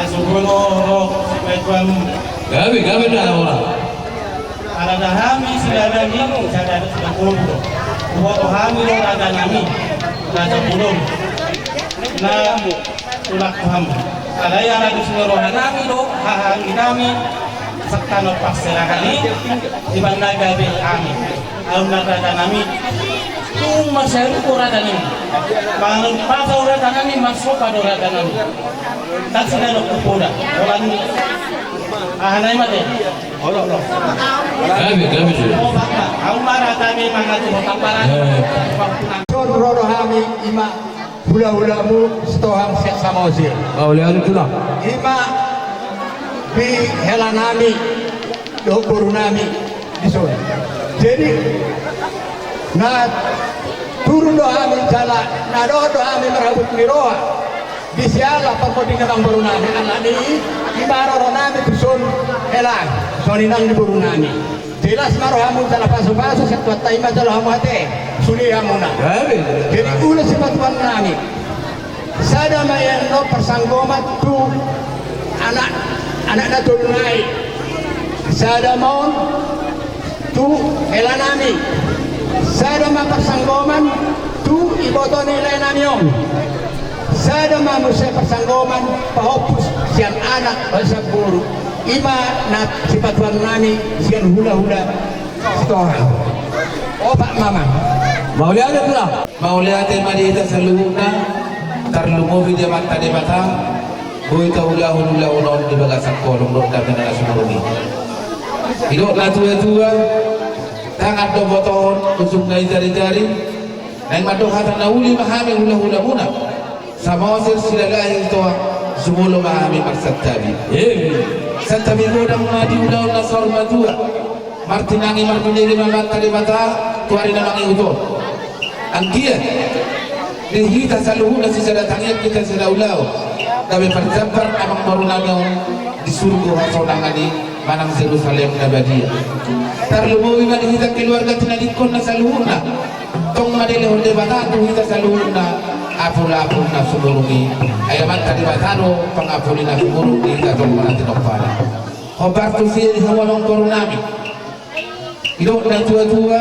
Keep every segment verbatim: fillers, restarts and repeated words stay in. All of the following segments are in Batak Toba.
Sungguh no ro, baik Tuhan. Gabe, gabe da ora. Ala da hami silaban i, sada sada kolu. Uboto hami do raja nami, raja bulung. Na, tulak Tuhan. Alai ala di sini roha nami do, haha nami. Sektano parserahan i, di mana gabe hami. Au na raja nami. Tung masaru do raja nami. Mangan pasau raja nami, masopa do raja nami. Tak sida lo kupoda. Orang ni. Ah, nai mate. Kami, kami sudah. Oh, baka. Au ma raja nami mangan tu hotak parani. Eh. Son ro do hami ima. Hulahulamu Sitohang sian Samosir. Mauliate tulang. Ima di hela nami dohot boru nami di son. Jadi na turun do hami jala na dohot do hami marhabot ni roha di siala parmonding ni amangboru nami, alani i ima roro nami tu son hela, son inang ni boru nami. Jelas ma rohamu jala pasupasu, sian Tuhanta i ma jalo hamu ate, sude hamuna. Gabe. Jadi ulos sipatuan nami. Sada ma i annon parsanggoman tu anak, anak na tolu nai. Sada ma on tu hela nami. Sada ma parsanggoman tu iboto ni lae nami on. Sada ma muse parsanggoman pahompu sian anak, sian boru. Ima na sipatuan nami sian hulahula Sitohang. Opat ma. Mauliate tulang. Mauliate ma di hita saluhutna, tarlumobi di Amanta Debata, boi taulahon ulaon on di bagasan holong dohot dame na sumurung i. Didok natuatua, tangan do botohon, ujungna i jarijari. Naeng mandok hata na uli ma hami hulahulamuna Samosir Silalahi Sitohang, jumolo ma hami marsantabi. Santabi godang ma di ulaon na saur matua. Martinangi marbinege ma Amanta Debata tu ari na mangihut on. Anggiat di hita saluhutna sisada tangiang, hita sisada ulaon, gabe parjambar amangboru nami on di surgo hasonangan i manang Jerusalem na badia. Tarlumobi ma di hita keluarga tinadingkonna saluhutna. Tong ma dilehon Debata tu hita saluhutna apulapul na sumurung i. Ai Amanta Debata do pangapuli na sumurung di hita tong ma na tinompana. Hombar tusi di hamu amangboru nami. Didok natuatua,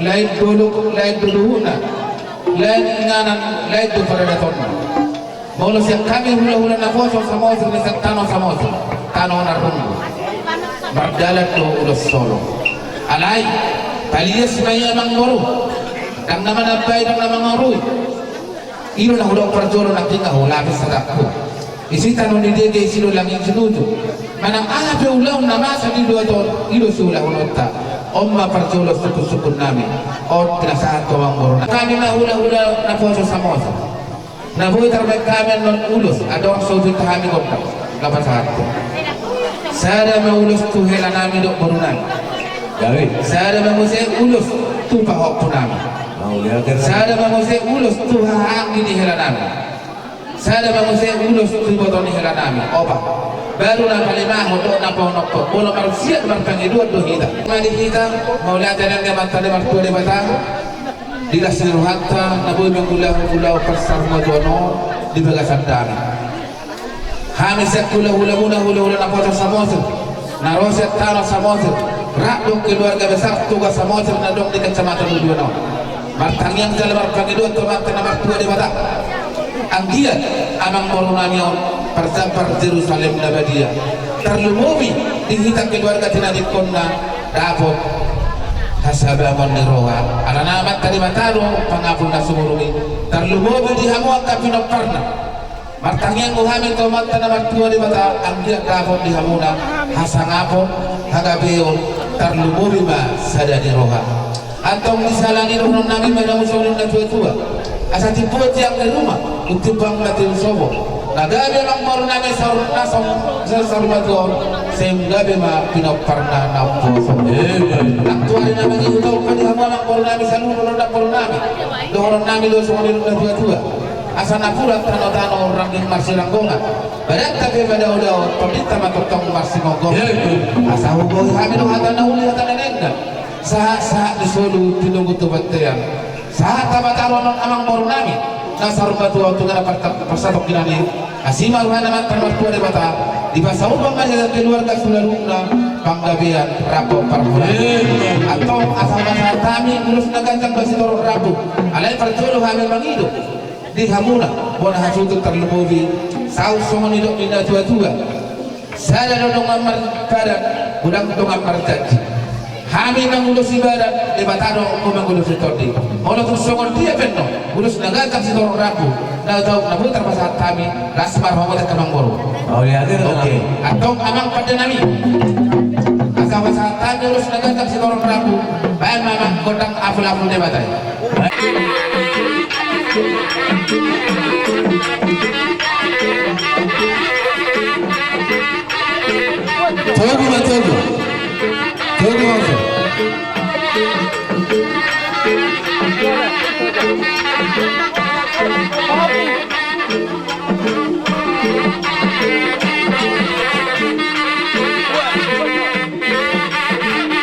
lain dolok, lain do dohutna, lain inganan, lain do paradatonna. Molo sian hami hulahula naposo Samosir, na sian tano Samosir, tano na runggu, mardalan do ulos solo. Alai palias ma i amangboru, ndang na manambai, ndang na mangarui. I do na hudok parjolo, nangkin nga hulapis hatangku. Disi tano ni dege, disi do langit sinuju. Manang aha pe ulaon na masa di luat on, i do siulahononta. On ma parjolo sukun-sukun nami. On pinasahat tu amangboru nami. Hami ma hulahula naposo Samosir, na boi tarbaen hami annon ulos, adong so hupinta hami gondang. Nga pasahat tu. Sada ma ulos tu hela nami dohot boru nami. Sada ma muse ulos tu pahompu nami. Sada ma muse ulos tu hahaanggi ni hela nami. Sada ma muse ulos tu iboto ni hela nami. Opat. Baru na palimahon dohot na paonomhon, molo marsiat marpangidoan do hita. Mauliate ma di hita, mauliate nang di Amanta na martua Debata. Di las ni rohanta na boi mangulahon ulaon parsarumatuaon on di bagasan dame. Hami sian hulahulamuna hulahula naposo Samosir, na ro sian tano Samosir, rap dohot keluarga besar Toga Samosir na adong di Kecamatan Uluan on, martangiang jala marpangidoan tu Amanta na martua Debata. Anggiat amangboru nami on parjambar Jerusalem na badia. Tarlumobi di hita keluarga tinadingkonna dapot hasabaman ni roha. Alana Amanta Debata do pangapul na sumurung i. Tarlumobi di hamu angka pinomparna. Martangiang do hami tu Amanta na martua Debata, anggiat dapot di hamuna hasangapon, hagabeon, tarlumobi ma sada ni roha. Antong di sala ni dohonon nami ma na muse on natuatua. Asa timbo tiang ni ruma, dung timbang ma tiur sopo. Na gabe amangboru nami saur, na saur, saur matua on, sai gabe ma pinomparna na umposo. Nang tu ari na mangihut on pe di hamu amangboru nami saluhut, dohonon nami, dohonon nami do songon i natuatua. Asa napuran tanotano, rangging marsiranggongan, badanta pe madaodao, tondinta ma tongtong marsigomgoman. Asa huboi hami do hata na uli, hata na denggan, sahat-sahat ni solu, tinogu tu bontean. Sahat ma taruhon amangboru nami na saur matua on tu hita na parsatongkinan i. Asi ma rohana Amanta Martua Debata, dipasaut ma hita keluarga suhut panggabean rap dohot parhorasan. Antong asa pasahat hami ulos na ganjang tu sitorop rambu, alai parjolo hami mangido di hamuna bona hasuhuton, tarlumobi saut songon nidok ni natuatua: Sada do dongan marpadan, godang dongan marjanji. Hami mangulosi badan, Debata do mangkulosi tondi. Molo tung songon dia pe annon ulos na ganjang sitorop rambu na tauk na boi tarpasahat hami, las ma roha muna tu amangboru. Oke. Antong amang pande nami, asa pasahat hami ulos na ganjang sitorop rambu, baen ma amang gondang apul-apul Debata i. Togu ma, togu. Togu ma, togu.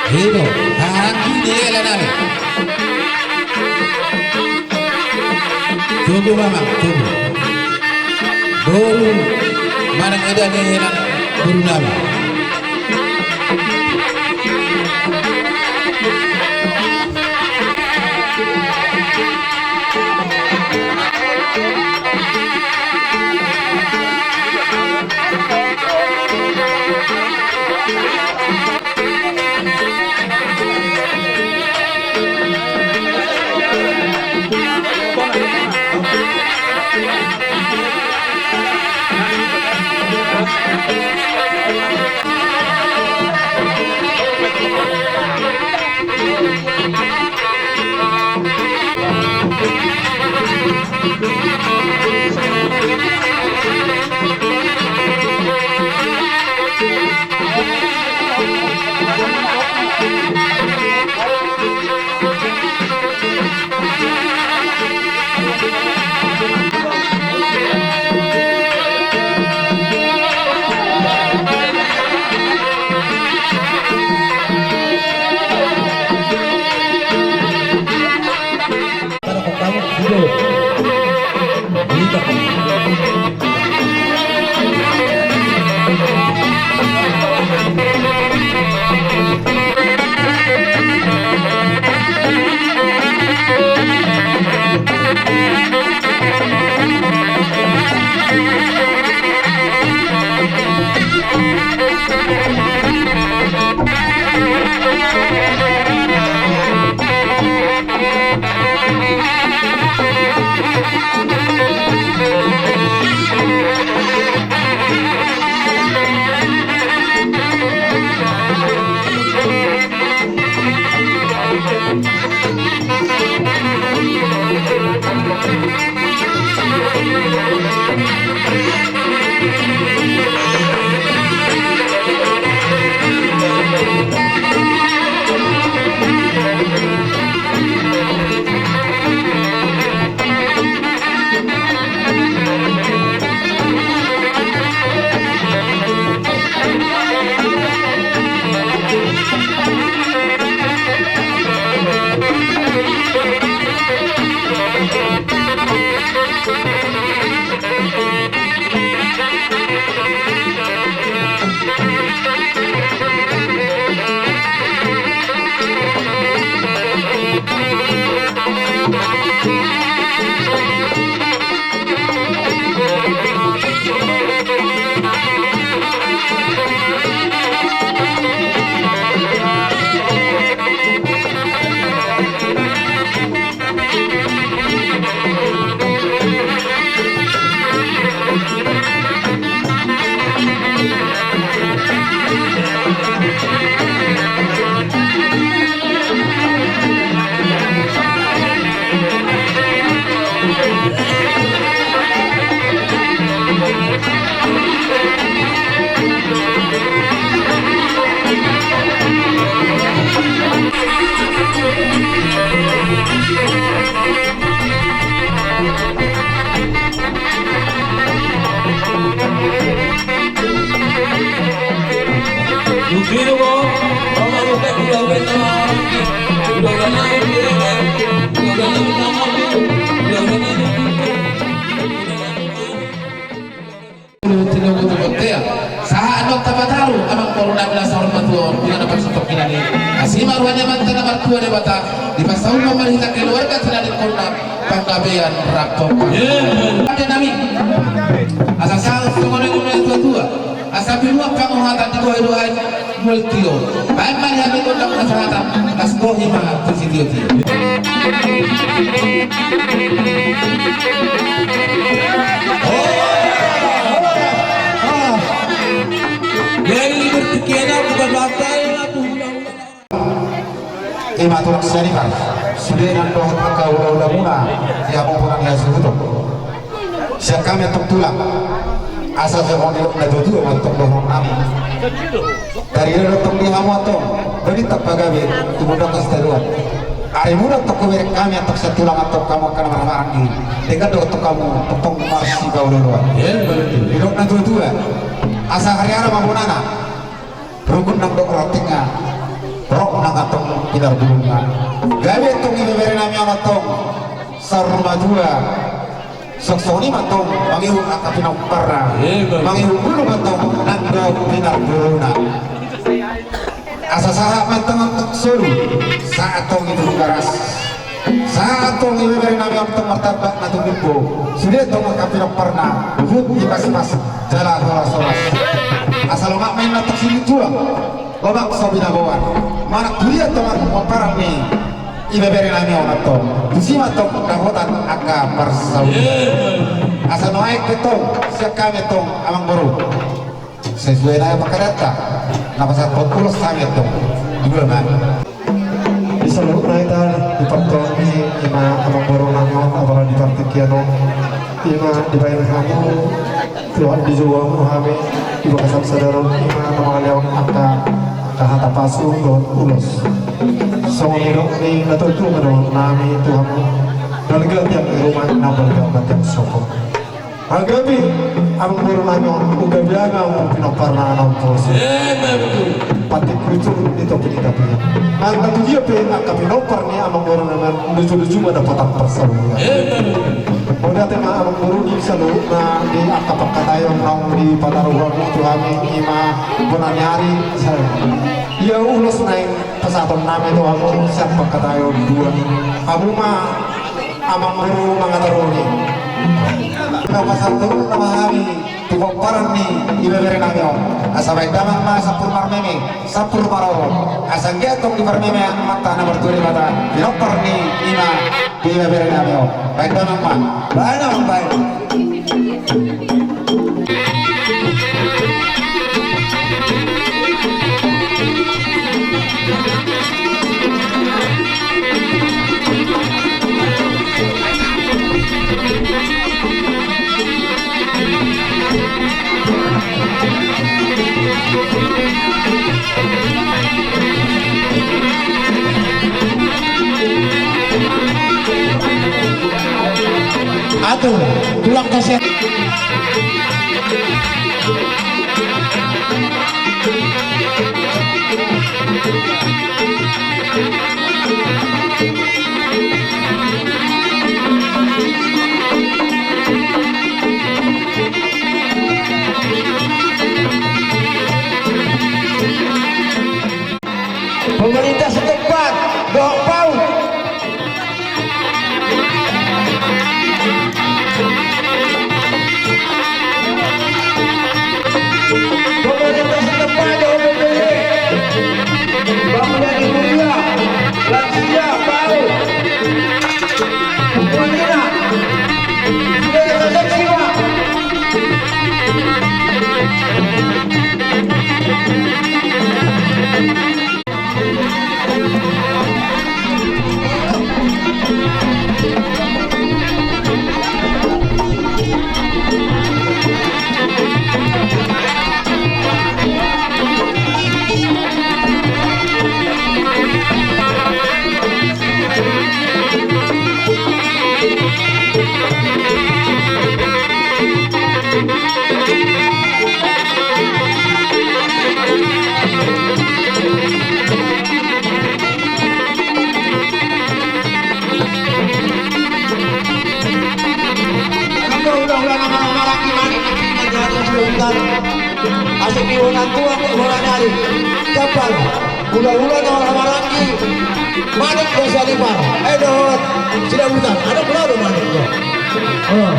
I do, haha, anggi ni hela nami. Togu ma amang, togu. Boru manang eda ni hela boru nami. Tinogu tu bontean. Sahat do tapataru amang boru nami na saur matua on, di na parsatongkinan i. Asi ma roha ni Amanta na martua Debata, dipasahat ma marhite keluarga tina dingkon na panggabean rap pongka. Ate nami. Asa sahat songon i nang na tuatua. Asa pinuat pangohatan di bohe dohot mual tio. Baen ma di hami gondang hasahatan, las bohi ma tu sitiotio. Jadi berpikir aku berbatai aku. Ima tulang sian Ibar, sude nang dohot angka ulaula muna di hamu bona ni hasuhuton. Sian hami antong tulang, asa songon nidok na tuatua ma antong dohonon nami. Tarida do antong di hamu antong, do bintang pagabe, tumundalhon sitadoan. Ari muna antong hubereng hami antong sian tulang antong hamu angka na marhahamaranggi. Denggan do antong hamu antong marsipaolooloan. Nidok na tuatua, asa hariara ma bonana. Rugun nang dok rantingna, torop nang antong pinarbulungna. Gabe antong ibebere nami on antong saur matua. Songon i ma antong mangihut angka pinomparna. Mangihut bulung antong nang dok pinarbulungna. Asa sahat ma antong antong solu, sahat antong i tu Garas. Sahat antong ibebere nami on antong martamba na tu Mimbo. Sude antong angka pinomparna, huhut dipaspas jala horas-horas. Asa lomak ma inna antong silinjuang, lomak so binaboan. Manang tu dia antong angka pomparan ni ibebere nami on antong, tusi ma antong dapotan angka parsaulian. Asa nuaeng pe antong sian hami antong amang boru. Sesuai nai pangkataion, na pasahathon ulos hami antong dua ma. Di saluhutna hita di partongi, ima amang boru nami on, apala di partingkian on, ima dibaen hamu tu, dijou hamu hami di bagasan sadari on, ima na mangalehon angka, angka hata pasu dohot ulos. Songon nidok ni na tuatua ma dohonon nami tu hamu. Balga tiang di ruma, na balga ma tiang sopo. Gabe, amang boru nami on, gabe hamu pinomparna na umposo. Pantik kucur di topi ni tapian. Nang na tu dia pe angka pinompar ni amang boru nami on, luju-luju ma dapotan parsaulian. Mauliate ma amang boru di saluhutna di angka pangkataion naung dipataruhon tu hami, ima bona ni ari. Ia ulos naeng pasahaton nami tu hamu sian pangkataion dua. Hamu ma amang boru mangaturhon i. Pasahathon nama hami tu pomparan ni ibebere nami on. Asa baen damang ma sampur marmeme, sampur maroro. Asa anggiat tong diparmeme Amanta na martua Debata pinompar ni ima ibebere nami on. Baen damang ma. Baen damang, baen. Atur, tulang kasih. Pemerintah setempat, dohot PAUD. Pemerintah setempat, dohot PPD. Bangunan di kuliah, lansia, PAUD. Pembangunan. Sudah ada seksi, Pak. Tuan Ibu Nagari, Jampar, hula-hula na marhahamaranggi, Manik do sian Ipar, eh, dohot Sidabutan, adong do Manik do. Oh.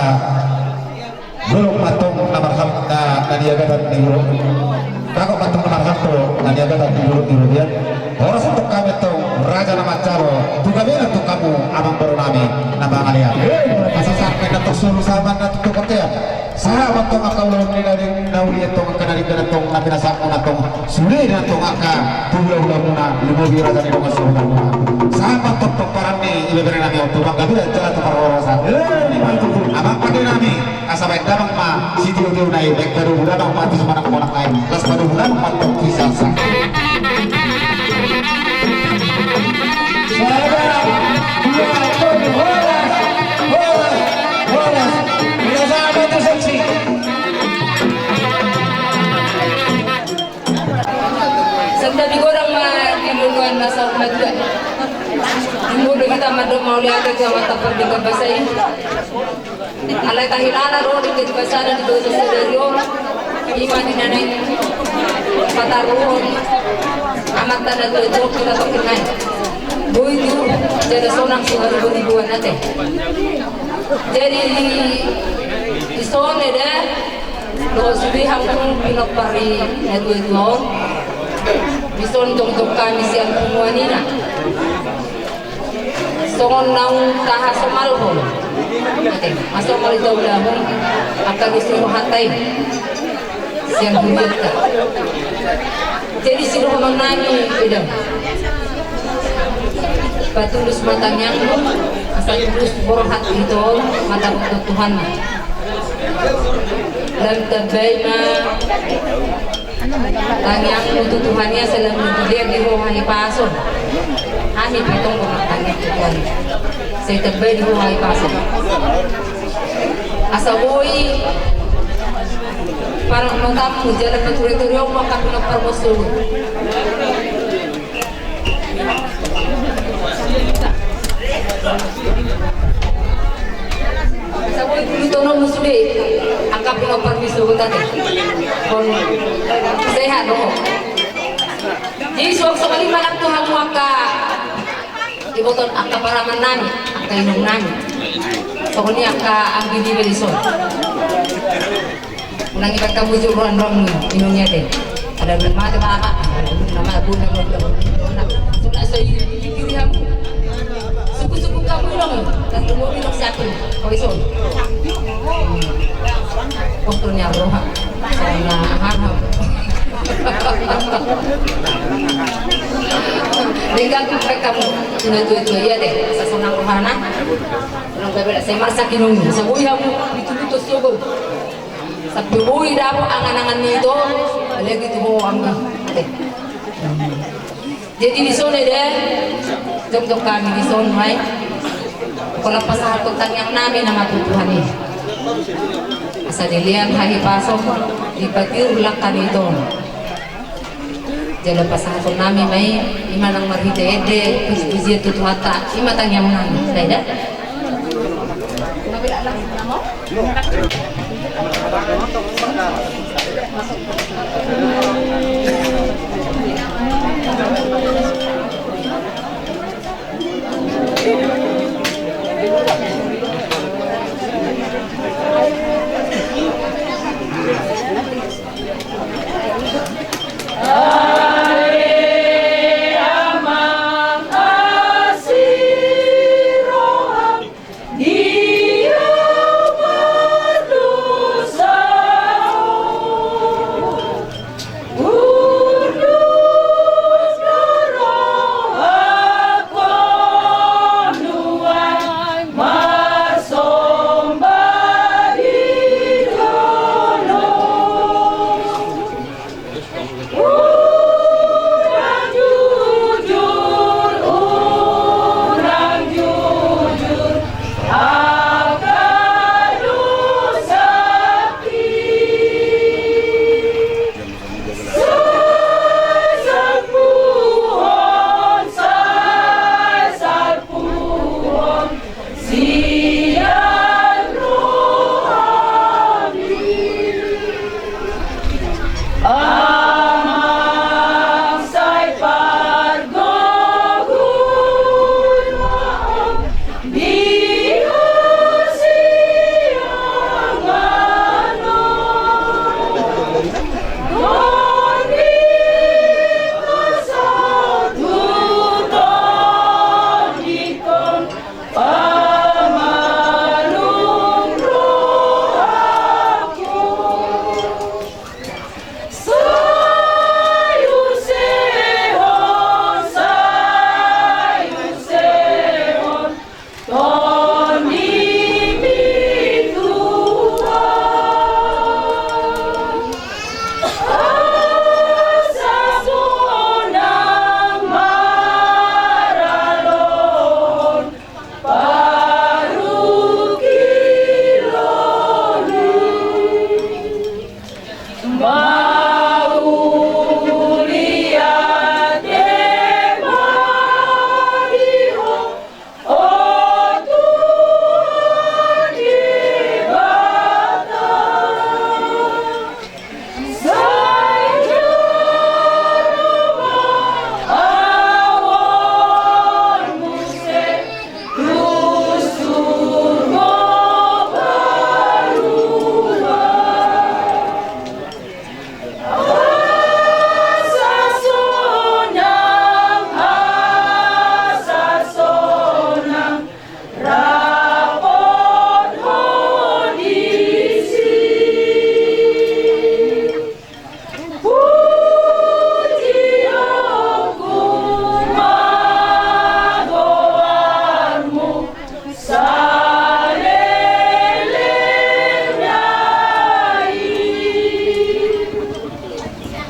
Hah? Dolok ma antong na marham na, na niagatan ni dolok. Dapot ma antong na marham tu na niagatan ni dolok ni robean. Horas antong hami antong raja na manjalo tu gabe antong hamu amang boru nami na mangalean. Asa sahat ma antong solu sahat ma antong tu bontean. Sahat ma antong angka ulaon ni na uli antong angka na denggan antong na pinasahatmuna antong. Sude do antong angka tu hula-hulamuna, lumobi raja ni dongan sahutamuna. Sahat ma antong pomparan ni ibebere nami on tu panggabean jala tu parhorasan. Amang pande nami, asa baen damang ma sitio-tio nai, baen padomu damang ma tu simonang-monang nai. Laos padomu damang ma antong tu sisahat-sahat. Sada, dua, tolu, horas, horas, horas. Ina sahat ma tu saksi. Santabi godang ma di loloan na saur matua. Di molo hita mandok mauliate tu Amanta Pardenggan Basa i. Alai tahilala do di kebasaan di basa sadari on. Ima di na naeng pataruhon amanta na tuatua hita tokinna i. Boi tu jala sonang songon ribu-ribuan ate. Jadi di, di son eda. Dohot sude hamu pinompar ni na tuatua on. Dison jongjong hami sian punguan i na songon naung tahasomalhon. Ate, hasomal taulahon angka dos ni rohanta i sian hurianta. Jadi sidohonon nami eda, patulus ma tangiangmu asa tulus borhat ito mata tu Tuhan. Lam tambai ma tangiangmu tu Tuhan i asa lam dilean di ho hahipason. Hami pe tong borhat tangiang tu Tuhan i sai tambai di ho hahipason. Asa boi parnotammu jala pature-tureonmu angka pinompar ni solu. Asa boi tu tononmu sude angka pinompar ni solu ate. Bon sehat do. Jadi suang songon i ma nang tu hamu angka iboton angka paraman nami, angka inong nami. Songon i angka anggi niba dison. Unang ibaen hamu jolo roha ni inong i ate. Ala dung mate bapa, nama bunda, bunda, bunda. Sudah so i pikiri hamu. Suku-suku hamu inong. Dan hamu inong satu. Kau ison. Waktu ni roha. Sonang roha. Denggan tu hamu. Sudah tua-tua i ate. Asa sonang rohana. Unang gabe sai marsak inong i. Asa boi hamu. Itu-itu sogo. Sampe boi dapot angan-angan ni ito, apalagi tu ho anggi. Jadi dison eda, jongjong hami dison ma i. Holan pasahathon tangiang nami nama tu Tuhan i. Asa dilean hahipason, dipatiur langka ni ito. Jala pasahaton nami ma i, ima nang marhite ende, puji-pujian tu Tuhanta, ima tangiang nami, da eda.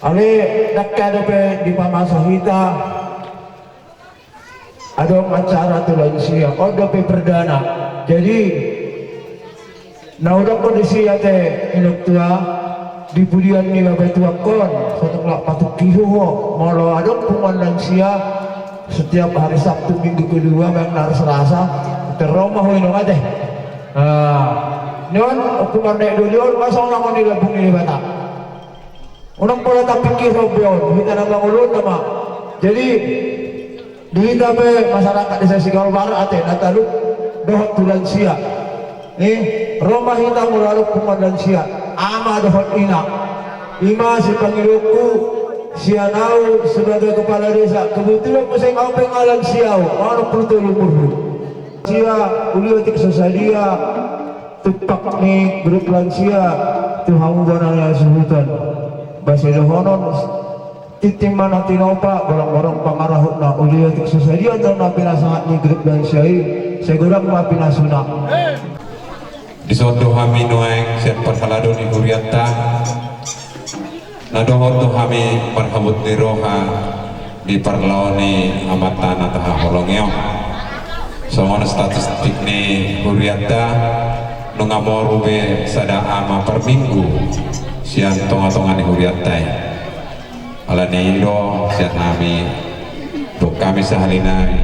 Ale, ndang hea dope dipamasa hita adong acara tu lansia, on dope perdana. Jadi na hudokkon disi ate, inong tua, di pudian ni baba tuangkon, satongkin patungkihon ho molo adong punguan lansia. Setiap hari Sabtu minggu kedua, manang na hari Selasa, ro ma ho inong ate. Nah, nion Ompu Marnaik Doli on, masa unang on di lambung ni Debata. Unang pola tapingkirhon be on, hita na mangolu on nama. Jadi di hita pe masyarakat Desa Sigalabarat ate, na talu dohot tu lansia, ro ma hita molo adong punguan lansia, ama dohot ina. I ma sipangidoonku sian ahu sebagai kepala desa. Kebetulan muse ahu pe nga lansia, ahu onom pulu tolu umurhu. Lansia, uli otik so sadia tumpak ni grup lansia tu hamu bona ni hasuhuton. Ba sai dohonon, tintin ma na tinopa, bolong-bolong pangarahutna. Uli otik so sadia annon na pinasahat ni grup lansia i, sai godang ma pinasuna. Dison do hami nuaeng sian parhalado ni hurianta. Na dohot do hami marhabot ni roha di parlao ni amanta na tahaholongi on. Songon statistik ni hurianta, nunga moru be sada ama parminggu sian tonga-tonga ni hurianta i. Alani i do sian hami, tung hami sahali nai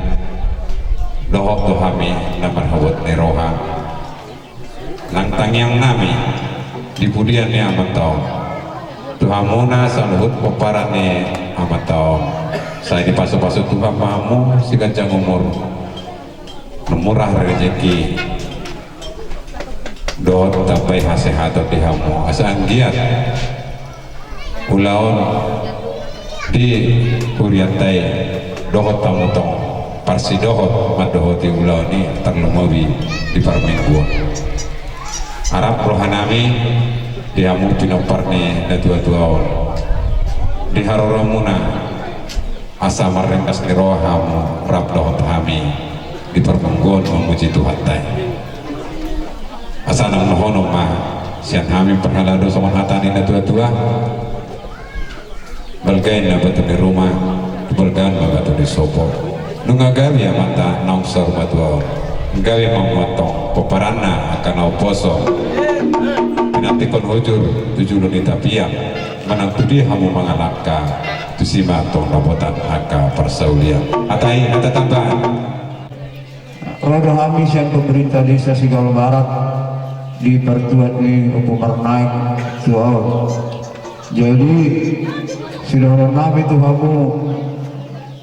dohot do hami na marhabot ni roha. Nang tangiang nami di pudian ni amanta on, tu hamuna saluhut pomparan ni amanta on, sai dipasu-pasu Tuhan ma hamu siganjang umur, na murah rezeki, dohot tambai hasehaton di hamu, asa anggiat ulaon di hurianta i dohot hamu tong parsidohot mandohoti ulaon i, tarlumobi di parmingguon. Arap roha nami di hamu pinompar ni natua-tua on, di haroramuna, asa marringgas ni roha hamu rap dohot hami di parmingguon mamuji Tuhanta i. Asa nang dohonon ma sian hami parhalado songon hata ni natua-tua: Balga inna batu ni ruma, balgaan ma batu ni sopo. Nunga gabe amanta naung saur matua on, gabe ma antong pomparanna angka na umposo. Pinantikhon hujur tu julu ni tapian, manang tu dia hamu mangalangka, tusi ma antong dapotan angka parsaulian. Hata i hata tambahan. Ro do hami sian pemerintah desa Sigalabarat di partuat ni Ompu Marnaik tua on. Jadi sidohonon nami tu hamu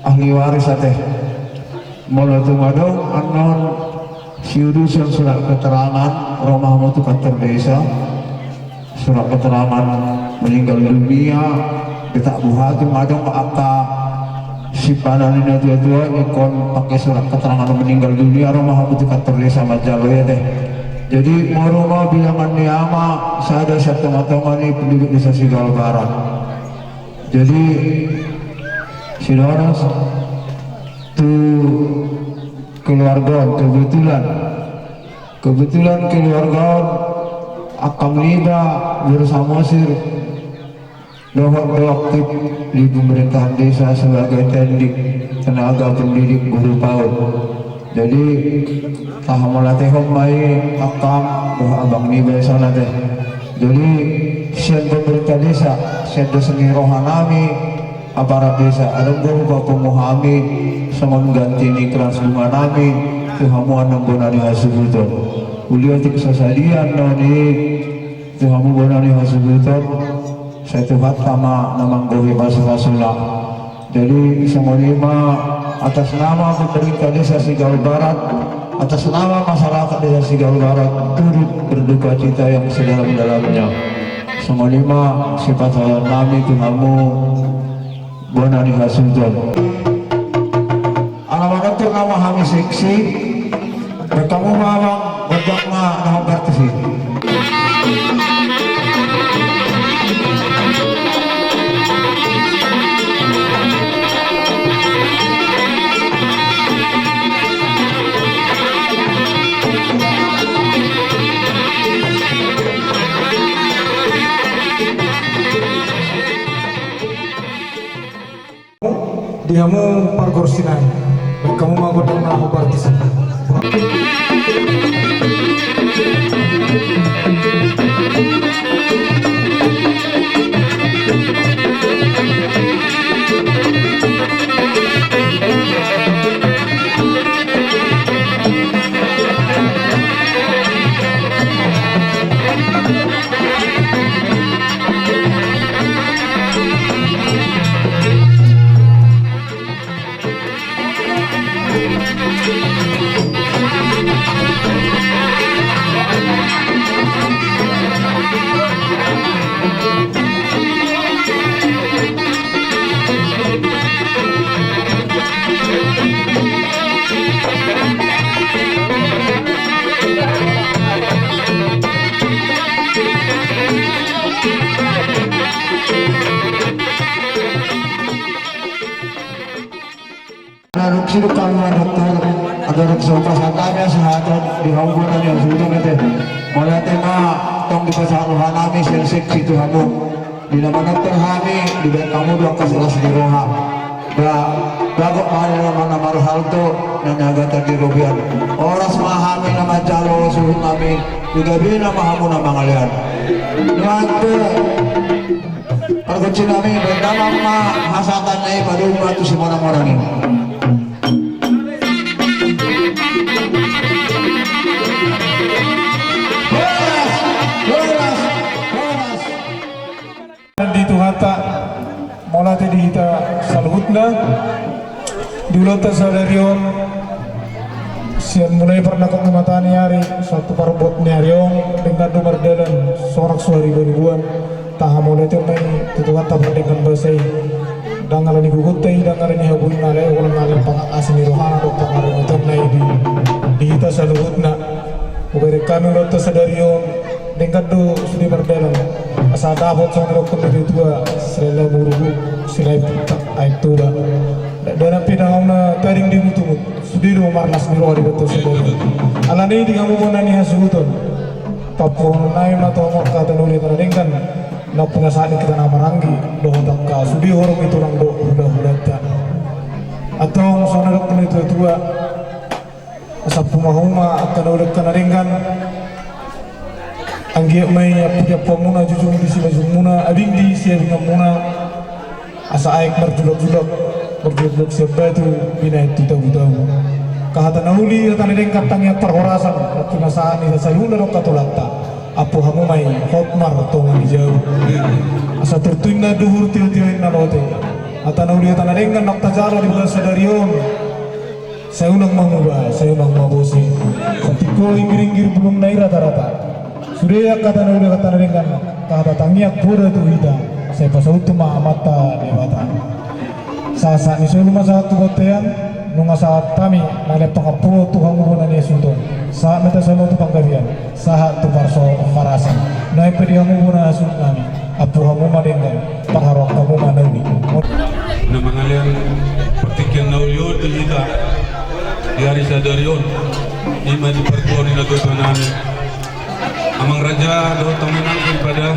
ahli waris ate, molo tung adong annon siudusan surat keterangan, ro ma hamu tu kantor desa. Surat keterangan meninggal dunia, betak buha tung adong angka simpanan ni natua-tua ingkon pake surat keterangan meninggal dunia, ro ma hamu tu kantor desa manjalo i ate. Jadi moru ma bilangan ni ama sada sian tonga-tonga ni penduduk desa Sigalabarat. Jadi sidohonon tu keluarga on, kebetulan Kebetulan keluarga on, angkang niba Boru Samosir, dohot do aktif di pemerintahan desa sebagai tendik, tenaga pendidik, guru PAUD. Jadi tahamauliatehon ma i angkang dohot abang niba i songon ate. Jadi sian pemerintah desa, sian dos ni roha nami, aparat desa, adong do hupapungu hami songon ganti ni krans bunga nami tu hamu annon bona ni hasuhuton. Uli otik so sadia annon i tu hamu bona ni hasuhuton, sai Tuhanta ma na manggohi pasu-pasuna. Jadi songon i ma, atas nama pemerintah desa Sigalabarat, atas nama masyarakat desa Sigalabarat, turut berduka cita yang sedalam-dalamnya. Songon i ma sipasahat nami tu hamu bona ni hasuhuton. Ala manortor nama hami seksi, bertemu ma abang, godang ma na hombar tusi. Di hamu pargonsi nami, baen hamu ma gondang na hombar disi. Adong sidung kaluar dokter, adong sidung pasahat nami, sehat di hamu bona ni hasuhuton ate. Mauliate ma tong dipasahat roha nami, sian seksi tu hamu. Di na manortor hami, dibaen hamu do angka las ni roha. Ba, bagot ma hami na marhalto, na niagatan di robean. Horas ma hami na manjalo suhut nami, di gabe na ma hamu na mangalean. Nuaeng pe. Pargonsi nami, baen damang ma hasahatan na i, padomu ma tu simonang-monang i. Horas, horas, horas. Di Tuhanta, mauliate di hita saluhutna. Di ulaonta sadari on, sian mulai parnangkok ni mata ni ari sahat tu parbot ni ari on, denggan do mardalan sonang suhari boniboan. Tahamauliateon ma i tu Tuhanta pardenggan basa i. Ndang ala ni gogonta i, ndang ala ni habuina, alai holan ala ni pangasaan ni rohana dohot pangarahutonna i di, di hita saluhutna. Hubereng hami ulaonta sadari on, denggan do sude mardalan. Asa dapot songon na didok ni natuatua, silahi lamuru, silahi aek Toba. Ndang pe dang na tading di mutmut. Sude do marlas ni roha di ulaonta sadari on. Alani i di hamu bona ni hasuhuton, pampuhonon nami ma tu hamu angka hata na uli hata na denggan, naung pinasahat ni hita na maranggi dohot angka sude horong ni tulang dohot hulahulanta. Antong songon na didok ni natuatua, asa pampuhomuna angka na uli angka na denggan. Anggiat ma i ampu ni ampuanmuna, jujung di silajungmuna, abing di siabinganmuna. Asa aek marjulakjulak, marjulakjulak sian batu, binahen tu tabutabu. Angka hata na uli hata na denggan, tangiang parhorasan naung pinasahat ni hita saluhutna dohot angka tulangta. Ampu hamu ma i hot martonga ni jabu. Asa turtu inna duhur, tiotio inna lote. Hata na uli hata na denggan naung tajalo di bulan sadari on. Sai unang ma muba, sai unang ma bose. Satingko inggiringgir bulungna i ratarata. Sude angka hata na uli hata na denggan, angka hata tangiang poda tu hita. Sai pasaut ma Amanta Debata. Sahat ni solu ma sahat tu bontean. Nunga sahat hami mangalehon pangampuon tu hamu bona ni hasuhuton. Sahat ma hita saluhut tu panggabean. Sahat tu parso-, parhorasan. Nuaeng pe di hamu bona hasuhut nami, ampu hamu ma denggan, parharoro hamu ma na uli. Na mangalean partingkian na uli on di hita di ari sadari on, i ma di partuaon ni natuatua nami, amang raja dohot amang inang, daripada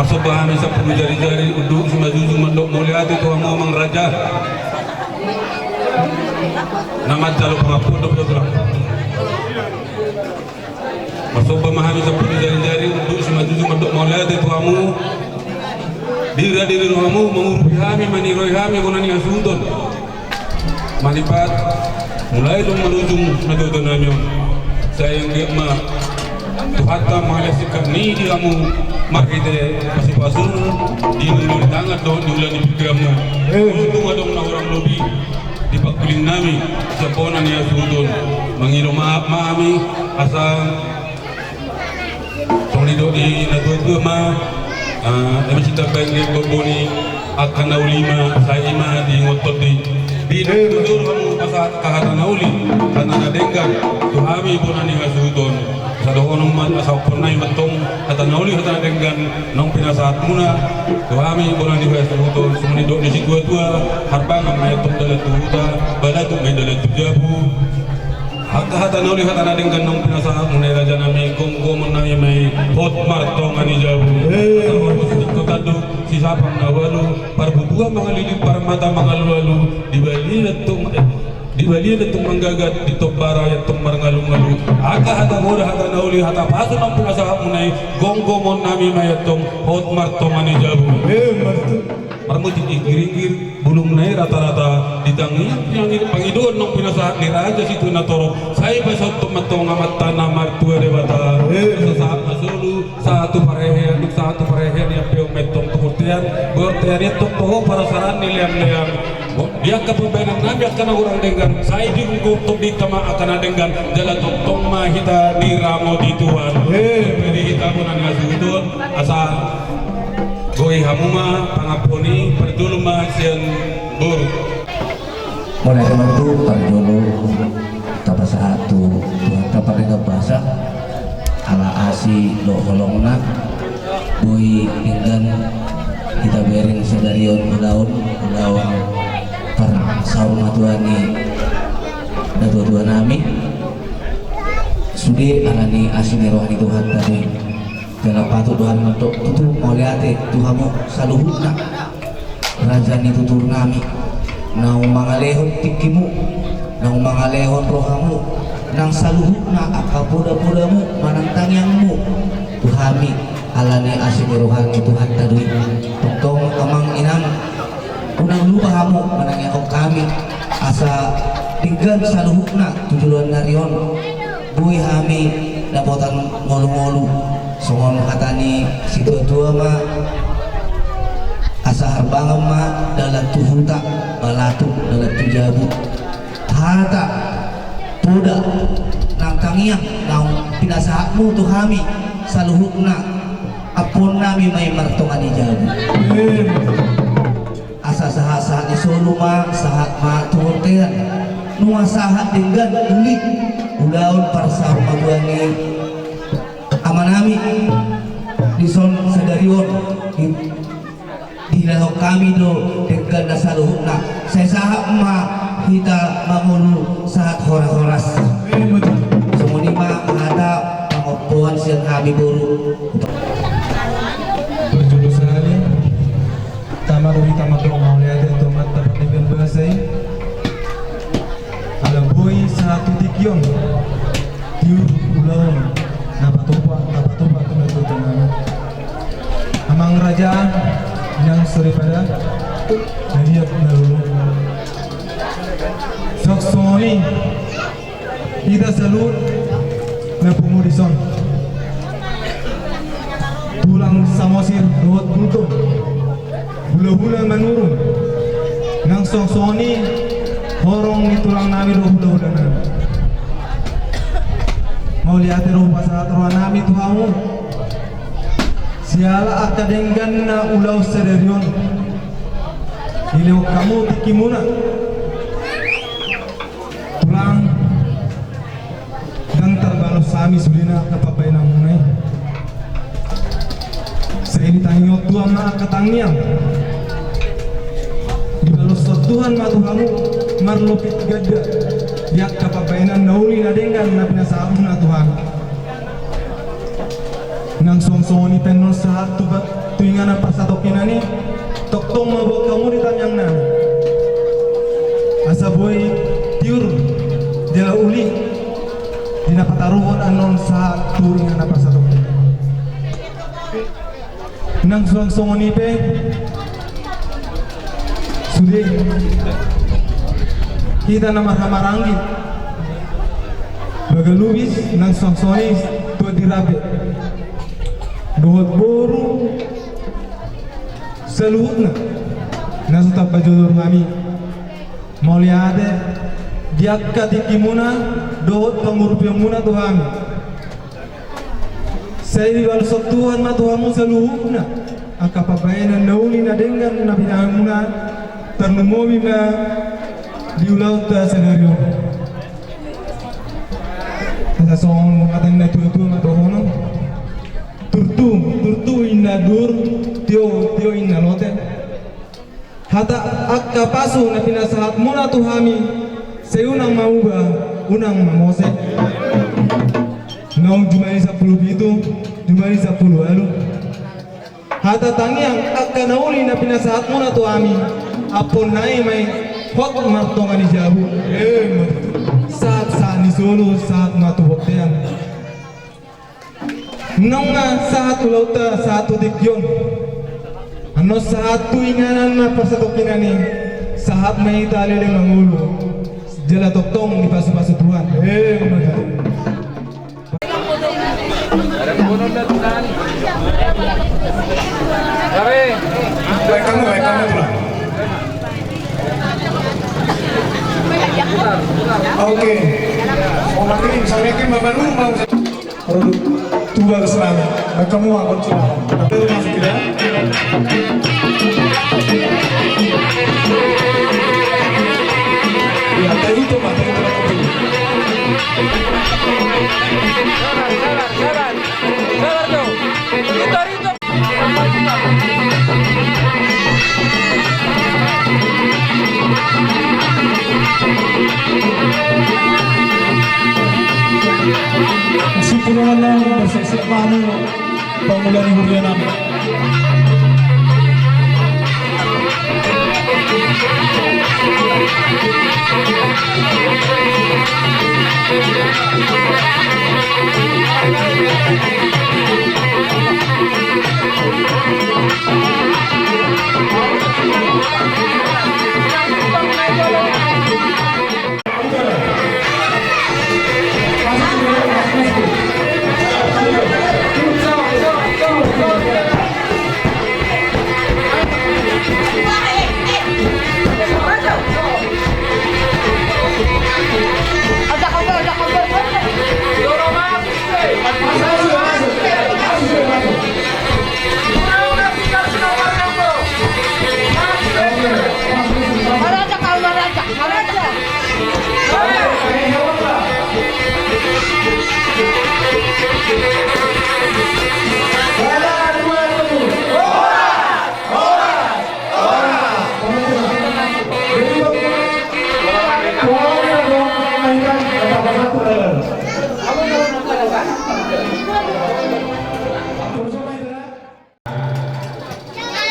marsomba hami sampulu jarijari, unduk simanjujung mandok mauliate tu hamu amang raja. Na manjalo pangampuon dope tulang. Marsomba ma hami sampulu jarijari, unduk simanjujung mandok mauliate tu hamu. Diradiri rohamu, mangurupi hami, maniroi hami bona ni hasuhuton. Manipat, mulai do manujung natuatua nami on. Sai anggiat ma Tuhanta mangalehon singkat ni di hamu marhite pasupasumu di nunga ni tangan dohot di ula ni pingkiranmu. Untung adong na hurang lobi di pangkuling nami sian bona ni hasuhuton. Mangido maaf ma hami asa songon nidok ni natuatua ma, ah, eme sitambaen gembok boni, angka na uli ma, sai i ma diingot tondi. Di na tutu hamu pasahat angka hata na uli, hata na denggan tu hami bona ni hasuhuton. Asa dohonon ma, asa ompon nai mantong hata na uli hata na denggan naung pinasahatmuna tu hami bona ni hasuhuton. Songon nidok ni situatua, harbangan ma i antong dalan tu huta, balatuk ma i dalan tu jabu. Angka hata na uli hata na denggan naung pinasahatmuna i raja nami, gomgomon nami ma i hot martonga ni jabu. Hot martonga ni jabu. Sisapang na ualu, parbubu Mangaliling parmata mangalualu, di balian tong, eh, di balian tong manggagat, di tombara ia tong marngalungalu. Angka hata goda, hata na uli, hata pasu naung pinasahatmuna i, gomgomon nami ma ia tong, hot martonga ni jabu. Eh, martu. Marmutik i giringgir, bulungna i ratarata, di tangiang, tangiang i pangidoan naung pinasahat ni Raja Situinatorop, sai pasaut tong ma tong Amanta na martua Debata. Eh. Sahat ma solu, sahat tu parhehe, sahat tu parhehe ni ampe on ma i tong tu bontean, bontean i tong toho parasaran ni leangleang. Di angka pambahenan nami angka na hurang denggan, sai digomgom tong di hita ma angka na denggan, jala tongtong ma hita diramoti Tuhan. Eh. Bere hita bona ni hasuhuton, asa goi hamu ma pangampuon i, parjolo ma sian boru. Mauliate ma tutu, parjolo tapasahat tu Tuhanta pardenggan basa, ala asi dohot holongna, boi denggan hita bereng sadari on ulaon, ulaon parsaurmatua ni natuatua nami. Sude ala ni asi ni roha ni Tuhanta do i. Jala patut do hami mandok tutu mauliate tu hamu saluhutna, raja ni tutur nami, naung mangalehon tingkimu, naung mangalehon rohamu, nang saluhutna angka podapodamu manang tangiangmu tu hami, ala ni asi ni roha ni Tuhanta do i. Tongtong amang inang, unang lupa hamu manangiangkon hami, asa denggan saluhutna tu joloan ni ari on. Boi hami dapotan ngolungolu, songon hata ni situatua ma, asa harbangan ma dalan tu huta, balatuk dalan tu jabu. Hata, poda, nang tangiang naung pinasahatmu tu hami saluhutna, ampuon nami ma i martonga ni jabu. Asa sahatsahat ni solu ma, sahat ma tu bontean. Nunga sahat denggan uli ulaon parsaurmatuan ni amanami dison sadari on. Di, dihilala hami do denggan na saluhutna. Sai sahat ma hita mangolu, sahat horas-horas. Songon i ma hata pangompoan sian hami boru. Parjolo sahali, tama do hita mandok mauliate tu Amanta pardenggan basa i. Ala boi sahat tu tingki on tiur ulaon na patupa, na patupa tu natuatua nami. Amang raja, inang soripada, na liat na lolo. Songon i, hita saluhut na pungu dison, tulang Samosir dohot Gultom, hulahula Manurung, nang songon i horong ni tulang nami dohot hulahula nami. Mauliate do hupasahat roha nami tu hamu, siala angka denggan na ulaon sadari on. Dilehon hamu tingkimuna. Tulang, ndang tarbalos hami sudena angka pambahenanmuna i. Sai ditangihon Tuhan ma angka tangiang. Dibaloshon Tuhan ma tu hamu marlupit ganda di angka pambahenan na uli na denggan na pinasahatmuna tu hami. Nang songon i pe annon sahat tu ba-, tu inganan parsatongkinan i, tongtong ma buat hamu di tangiangnami. Asa boi tiur jala uli di na pataruhon annon sahat tu inganan parsatongkinan. Nang songon i pe, sude hita na marhahamaranggi, baga lubis nang songon i tu aek di rape dohot boru saluhutna na so tampajojor hami. Mauliate di angka tingkimuna dohot pangurupionmuna tu hami. Sai dibaloshon Tuhan ma tu hamu saluhutna angka pambahenan na uli na denggan na binahenmuna, tarlumobi ma di ulaonta sadari on. Asa songon hata ni natuatua ma dohonon: Turtu, turtu inna dur, tio, tio inna lote. Hata angka pasu na pinasahatmuna tu hami, sai unang mamuba, unang mamose. Naung jumadi sampulu pitu, jumadi sampulu ualu. Hata tangiang angka na uli Na pinasahatmuna tu hami, amponna i ma i hot martonga ni jabu. Sahat-sahat ni solu, sahat ma tu bontean. Nunga sahat ulaonta, sahat tu tingki on. Annon sahat tu inganan na parsatongkinan i, sahat ma hita leleng mangolu. Jala tongtong dipasupasu Tuhan. Baik kamu, baik kamu, Tulang. Oke. Mau matiin, saya yakin Bapak Nur mau. Produk tuba kesenangan. Baik kamu, Tulang. Tapi lu masuk tidak? Ya, tadi itu, Pak, tadi itu. Sabar, sabar, sabar. Sabar, Jo. Rito, Rito. Sempurna, berseksek manu. Pangula ni huria nami.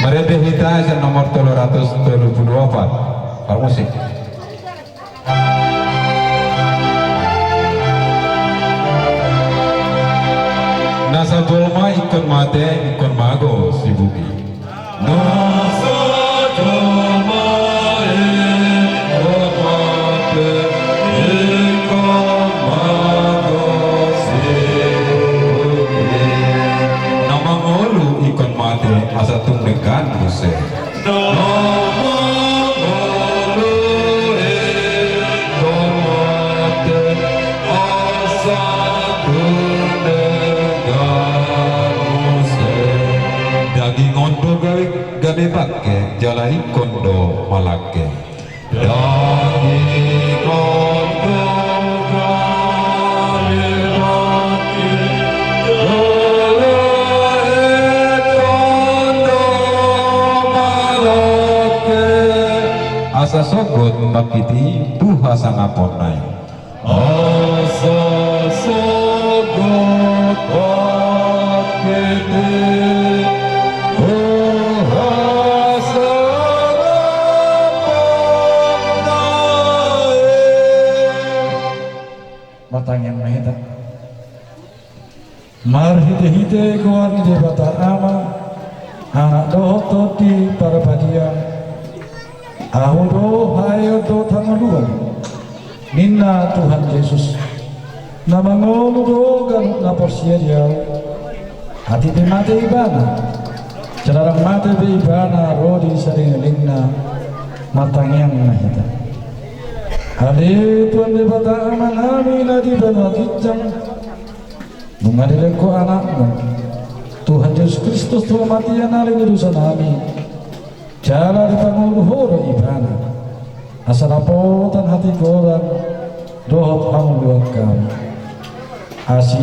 Marende hita sian nomor tolu ratus tolu pulu opat. Parmusik. Nasa jolma ingkon mate, ingkon mago si Bumi. Nasa jolma ingkon mate, ingkon mago si Bumi. Na mangolu ingkon mate, asa tung denggan muse. Na mangolu ingkon mate, asa tung denggan muse. Daging on do gabe, gabe bangke, jala ingkon do malangke. Daging on do gabe bangke, jala ingkon do malangke. Asa sogot bangkit i tu hasangaponna i. Asa sogot bangkit i tu hasangaponna i. Martangiang ma hita. Marhitehite goar ni Debata Ama, Anak dohot Tondi Parbadia, ahu do haeon dohot hangoluan, ninna Tuhan Jesus. Na mangolu do ganup na porsea di Ahu, atik pe mate ibana, jala ndang mate be ibana ro di saleleng ni lelengna. Martangiang ma hita. Ale Tuhan Debata Amanami na di banua ginjang, nunga dilehon Ho Anakmu, Tuhan Jesus Kristus, tu hamatean ale ni dosanami, jala dipangolu Ho do ibana, asa dapotan hatigoran dohot hangoluan hami. Asi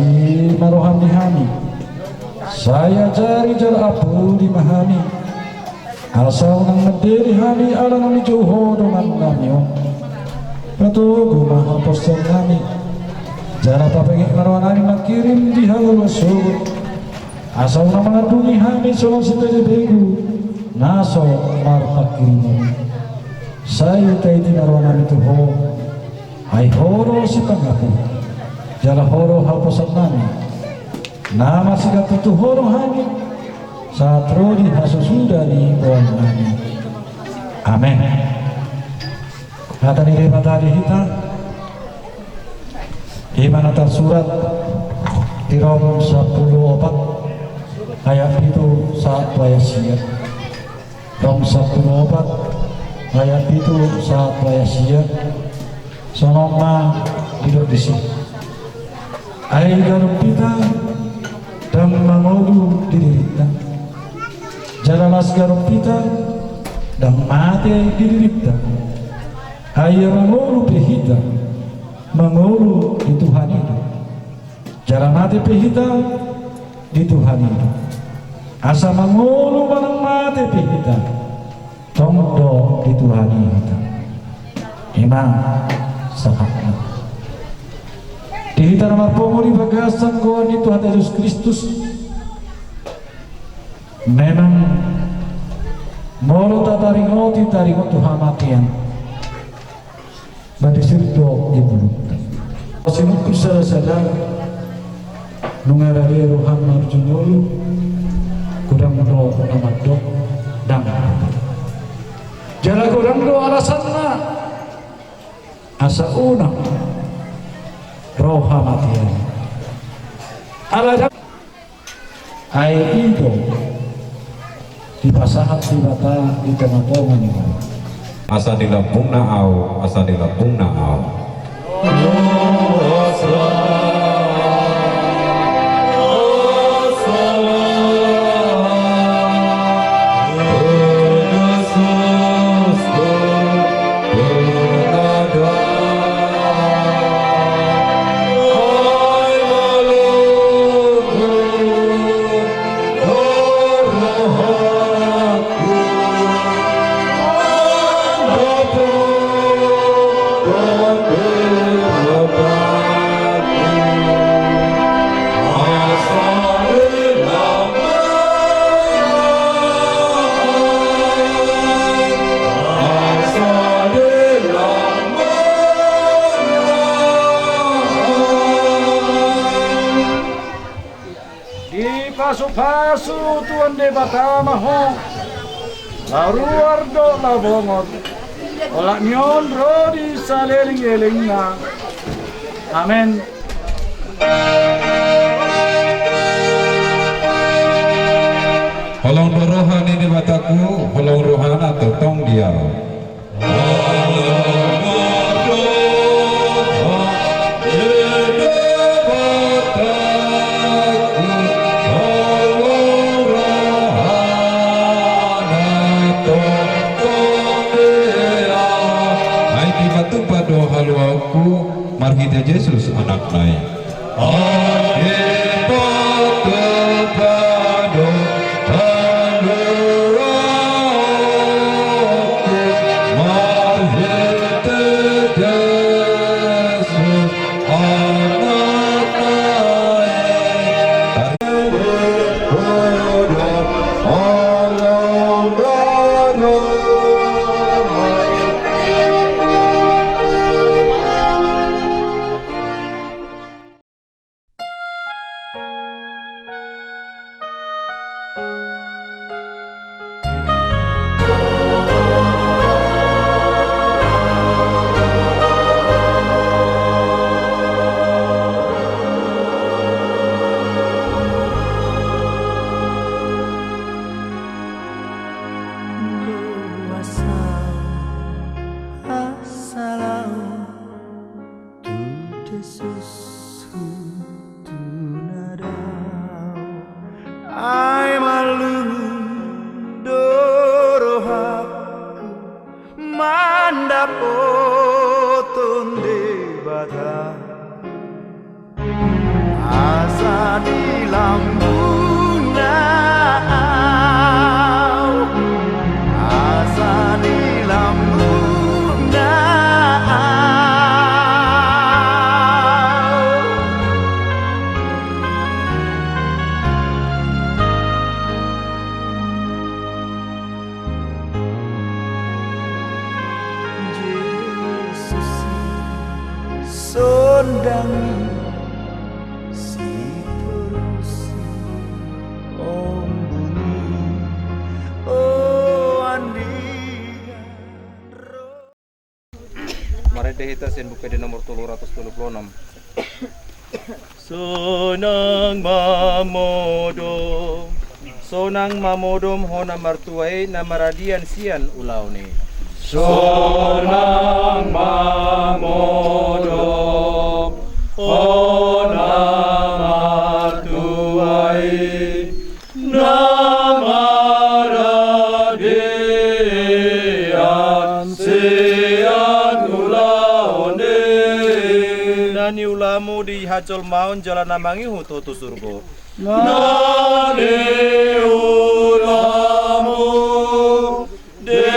ma roham di hami, sai ajari jala ampuni ma hami, asa unang mandele hami ala naung dijou Ho dongannami on. Patogu ma haporseaonnami, jala papenget ma rohanami mangkirim di hangoluan sogot, asa unang mangandungi hami songon sipelebegu, na so marpanghirimon. Sai taiti ma rohanami tu Ho, ai Ho do sipangapul, jala Ho do haposan nami. Na marsigantung tu Ho do hami, sahat ro di hasusuda ni goarnami. Amen. Hata ni Debata di hita, i ma na tarsurat di Rom sampulu opat ayat pitu sahat tu ayat sia. Rom sampulu opat ayat pitu sahat tu ayat sia. Songon on ma didok disi. Ai ganup hita ndang mangolu di dirinta, jala las ganup hita ndang mate di dirinta. Ai ia mangolu pe hita, mangolu di Tuhan i do. Jala mate pe hita, di Tuhan i do. Asa mangolu manang mate pe hita, tong do di Tuhan i hita. I ma sahatna. Di hita na marpungu di bagasan goar ni Tuhanta Jesus Kristus, memang molo tataringoti taringot tu hamatean, ba disi do ibulutta. Simungkun sada-sada, nunga rade roham marjumolo, godang do na mandok ndang. Jala godang do alasanna asa unang ro hamatean. Ala ndang Ai i do dipasahat Debata di tonga-tonga ni hami. Asa di lambungna ahu, asa di lambungna ahu. Dipasu-pasu Tuhan Debata ma ho, laho ruar dohot laho bongot, olat ni on ro di saleleng-lelengna. Amen. Holong do roha ni Debatangku, holong rohana tongtong di ahu. Ai dipatupa do haluaonku marhite Jesus Anakna i. Ai dipatupa do haluaonku marhite Jesus Anakna i. Asa laho tu Jesus hutu na dao. Ai mallungun do rohangku mandapothon Debata. Asa di lambungna ahu, asa di lambungna ahu. Ondangi si torusi ombuni o andigan ro. Marende hita sian Buku Ende nomor tolu ratus tolu pulu onom. Sonang mamodom, sonang mamodom ho na martua i na maradian sian ulaon i. Sonang mamodom ho na martua i na maradian sian ulaon i. Na niulamu di hajolmaon jala na mangihut ho tu surgo. Na niulamu di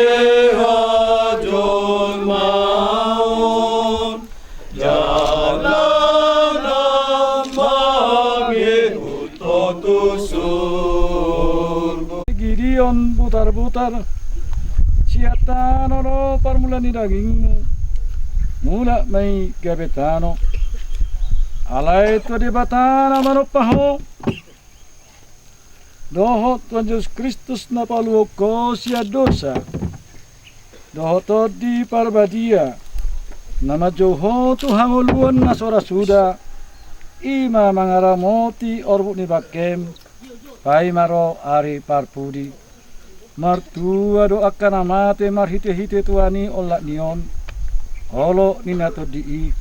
hajolmaon jala na mangihut ho tu surgo. Gideon Butarbutar, sian tano do parmulaan ni dagingmu, mulak ma i gabe tano. Alai Tuhan Debata na manompa ho, dohot Tuhan Jesus Kristus na paluahon ho sian dosa, dohot Tondi Parbadia na manjou ho tu hangoluan na so ra suda, i ma mangaramoti orbuk ni bangkem, paima ro ari parpudi. Martua do angka na mate marhitehite Tuhan i olat ni on, olok ni na tondi i,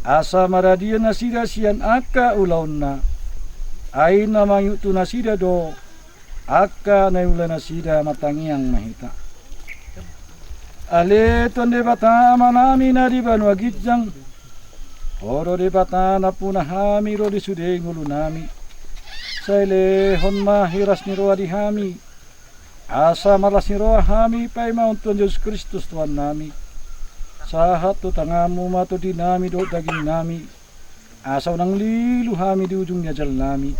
asa maradian nasida sian angka ulaonna. Ai na mangihut tu nasida do angka na niula nasida. Martangiang ma hita. Ale Tuhan Debata Amanami na di banua ginjang, Ho do Debata nampuna hami ro di sude ngolunami. Sai lehon ma hiras ni roha di hami, asa marlas ni roha hami paimahon Tuhan Jesus Kristus Tuhannami. Sahat tu tanganmu ma tondinami dohot dagingnami, asa unang lilu hami di ujung ni ajalnami.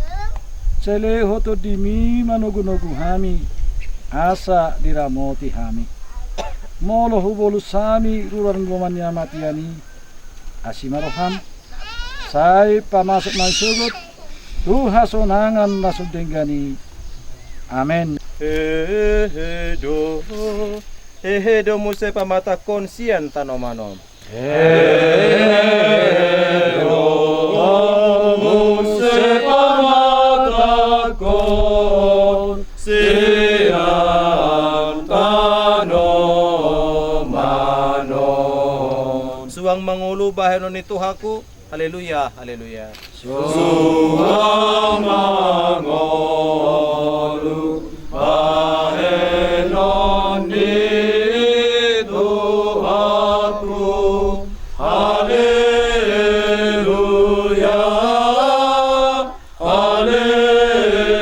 Sai lehon tondimi manogunogu hami, asa diramoti hami. Molo hubolus hami ruar ni lomo ni hamatean i, asi ma roham, sai pamasuk ma i sogot tu hasonangan na so denggan i. Amen. Hehe do, hehe do muse pamatangkon sian tanoman on. Hehe do muse pamatangkon sian tanoman on. Suang ma ngolu bahenon ni Tuhanku. Haleluya, haleluya. Suang ma ngolu bahenon ni Tuhanku. Haleluya, haleluya.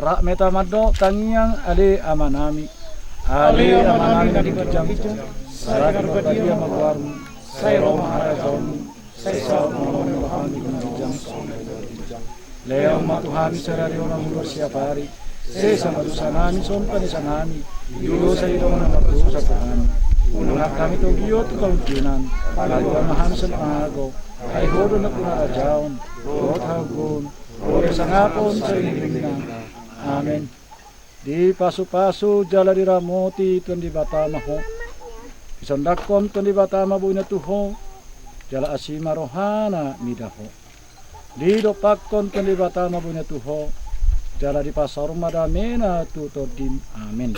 Rap ma hita mandok tangiang, Ale Amanami. Ale Amanami na di banua ginjang, sai parbadia ma goarmu, sai ro ma harajaonmu, sai saut ma lomo ni roham di banua ginjang songon na di banua ginjang. Lehon ma tu hami sadari on hangoluan siapari. Sesa ma dosanami songon panesanami di dosa ni dongan na mardosa tu hami. Unang hami togihon tu pangunjunan, palua ma hami sian pangago. Ai Ho do nampuna harajaon dohot hagogoon dohot hasangapon saleleng ni lelengna. Amen. Dipasupasu jala diramoti Tuhan Debata ma ho. Disondangkon Tuhan Debata ma boina tu ho, jala asi ma rohana mida ho. Didompakkon Tuhan Debata ma boina tu ho, jala dipasaor ma damena tu tondim. Amen.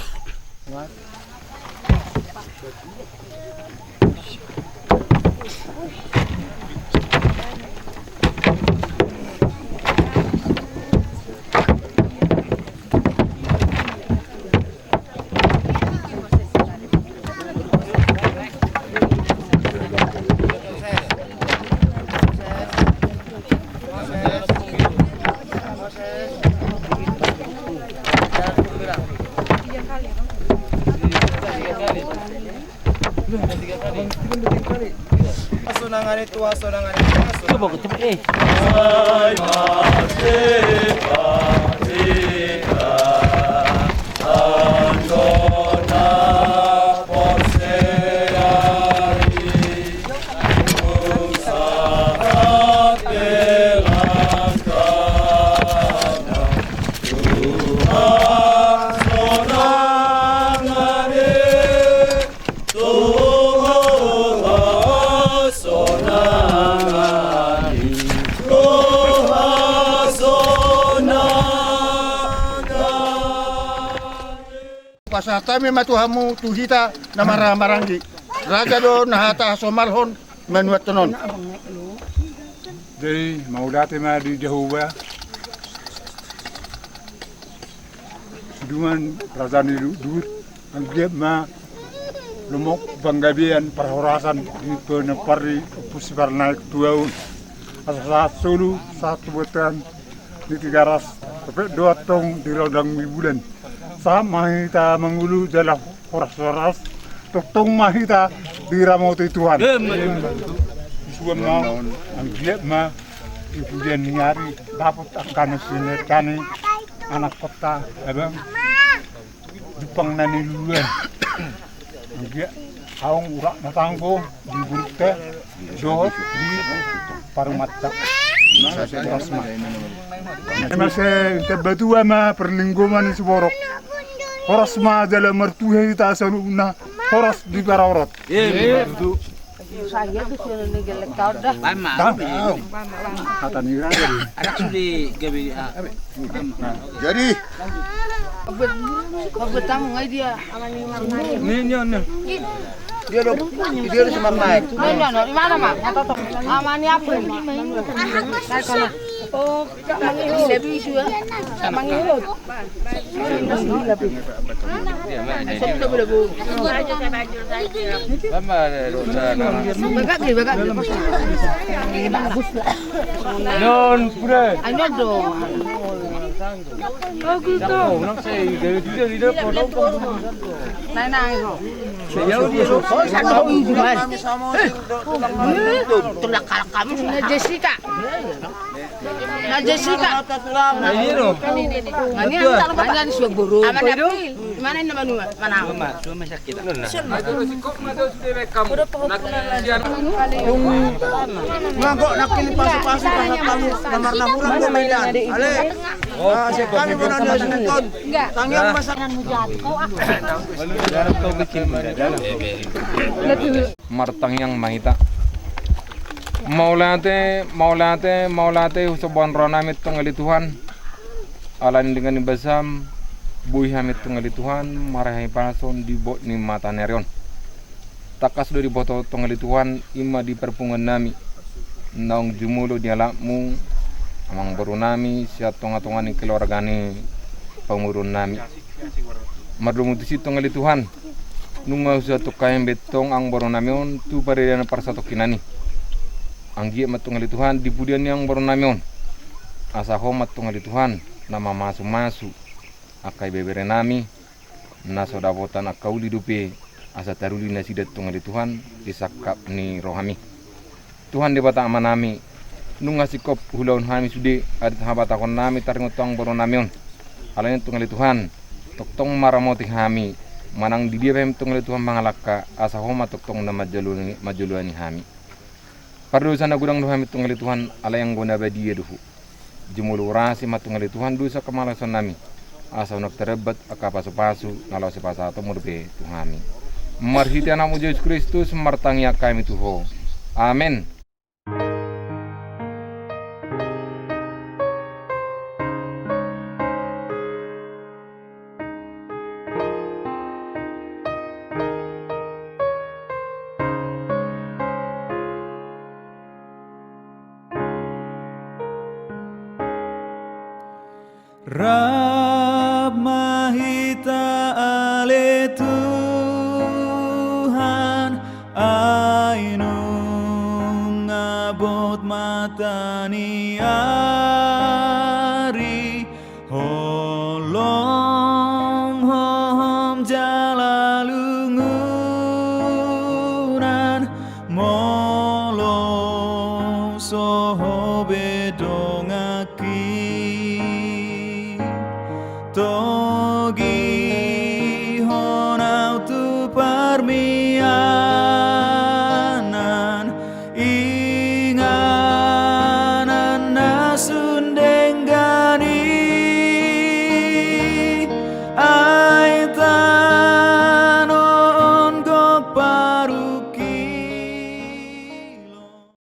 Hasonangan i tu hasonangan i tu hasonangan i tu. Coba, coba, eh. Sai ma sipasita anggo na porsea i. Pasahat hami ma tu hamu tu hita na marhaha maranggi. Raja do na hata hasomalhon manuathon on. Jadi mauliate ma di Jahowa. Siduman raja ni duhut, anggiat ma lomo panggabean parhorasan di pinompar ni Ompu Siparnaek Tuaon. Asa sahat solu, sahat tu bontean ni Tigaras, dope do antong di rondang ni bulan. Sahat ma hita mangolu jala horas-horas, tongtong ma hita diramoti Tuhan. Suan ma, anggiat ma di pudian ni ari dapot angka na sinetani anak kota abang. Jupang na niluluan. Anggiat aung urak na tanggo di burukte dohot di parumanta. Horas ma. Mase tembatua ma perlinggoman ni siborok. Horas ma jala martuhe hita saluhutna. Horas di parorot. Saya tu sudah ni gelek kau dah. Hata ni raja. Anak sudah gabe. Jadi. Kau bertamu ngai dia. Ini ini ini. Dia lo dia lo semar naik. Ini ini di mana mak? Amani apa? Saya kena. Oh. Non pure. Jessica. Na Jessica. Na ini lo. Ini yang taruh mana? Ini sudah burung. Aman April. Mana ini mana? Mana? Mama, cuma sakit. Mangkok nak ini pasu-pasu pasu tamu. Kamar naburan mau main. Ale. Ah, sekali mana dia nonton. Tangiang masak. Kau bikin. Martangiang ma hita. Mauliate, mauliate, mauliate, husomba roha nami tongtong ale Tuhan. Ala ni denggan ni basam, boi hami tongtong ale Tuhan, marhahipason di bot ni mata ni ari on. Tangkas do diboto tongtong ale Tuhan, i ma di parpunguan nami. Naung jumolo di alapmu, amangboru nami, sian tonga-tonga ni keluarga ni pamoruon nami. Mardomu tusi tongtong ale Tuhan. Nunga husahat hami be tong amangboru nami on tu paridanan parsatongkinan i. Anggiat ma tongtong ale Tuhan di pudian ni amangboru nami on. Asa Ho ma tongtong ale Tuhan na mamasu-masu angka ibebere nami na so dapotan angka uli dope asa taruli nasida tongtong ale Tuhan di sangkap ni rohami. Tuhan Debata Amanami, nunga singkop huulahon hami sude adat habatahon nami taringot tu amangboru nami on. Alani tongtong ale Tuhan, tongtong ma ramoti hami, manang di dia pe hami tongtong ale Tuhan mangalangka, asa Ho ma tongtong na manjalo, manjoloani hami. Pardosa na godang do hami tongtong ale Tuhan, alai anggo na badia do Ho. Jumolo urasi ma tongtong ale Tuhan dosa kemalasan nami. Asa unang tarlambat angka pasu-pasu na laho sipasahatonmu dope tu hami. Marhite Anakmu Jesus Kristus martangiang hami tu Ho. Amen. Rap ma hita ale Tuhan, ai nunga bot mata ni ari, holong hohom jala lungunan, molo so Ho be donganki.